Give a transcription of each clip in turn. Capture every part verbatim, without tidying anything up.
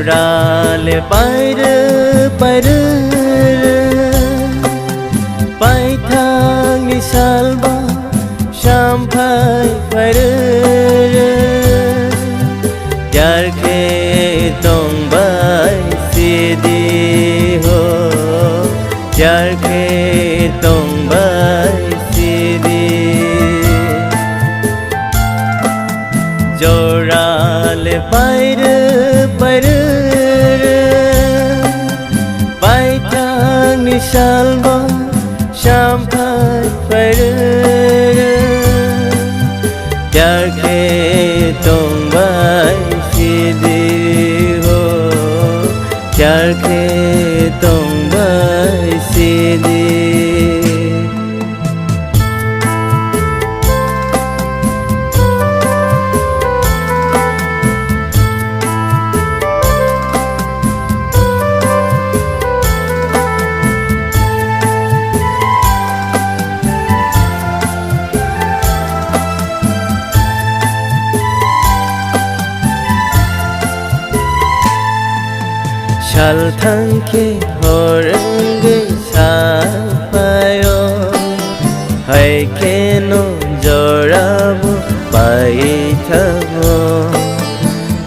Rale pairw pairw rw, paithakni salbo samphai phairw rw. Yarkhe tongbai sidi ho, yarkhe tongbai sidi. Jorale pairw pairw rw, paithakni salbo samphai phairw rw. Yarkhe tongbai sidi ho, yarkhe tongbai sidi. Sal thangkhe hor wngwi sal phaio, hai kheno jorabo pai thango.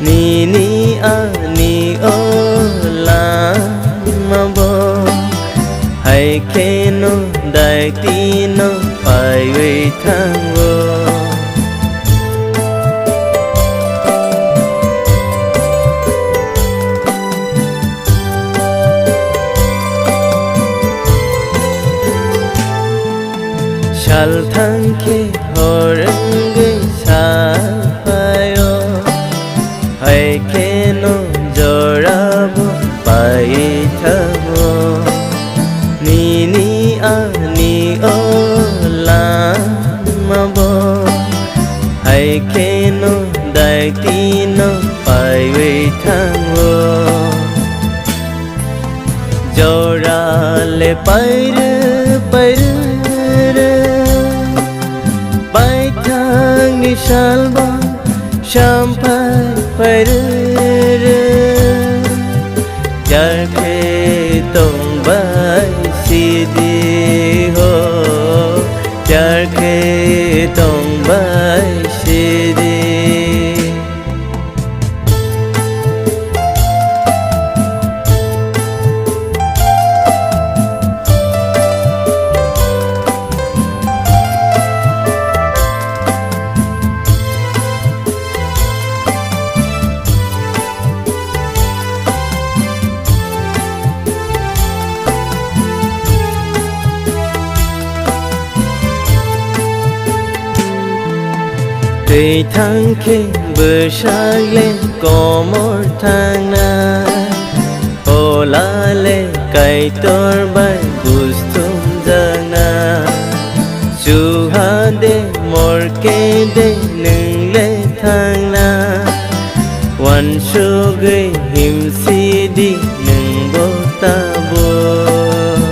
Nini ani o lamabo, hai kheno daitino paiwi thango. Sal thangkhe hor wngwi sal phaio, hai kheno jorabo pai thango. Nini ani o lamabo, hai kheno daitino paiwi thango. Jorale pairw pairw rw, paithakni salbo samphai phairw rw. Yarkhe tongbai sidi ho, yarkhe tongbai sidi. Twi thangkhe bwsakle komor thangna, holale Kaitor bai busthumjakna. Chuha de morke de nwng le thangna, uansugwi himsidi nwngbo tabuk.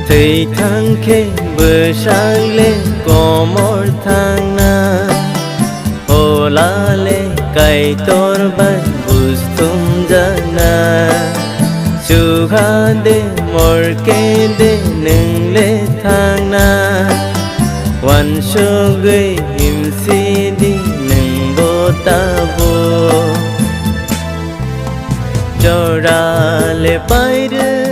Twi thangkhe bwsakle komor thangna, holale Kaitor bai busthumjakna. Chuha de morke de nwng le thangna, uansugwi himsidi nwngbo tabuk. Jorale pairw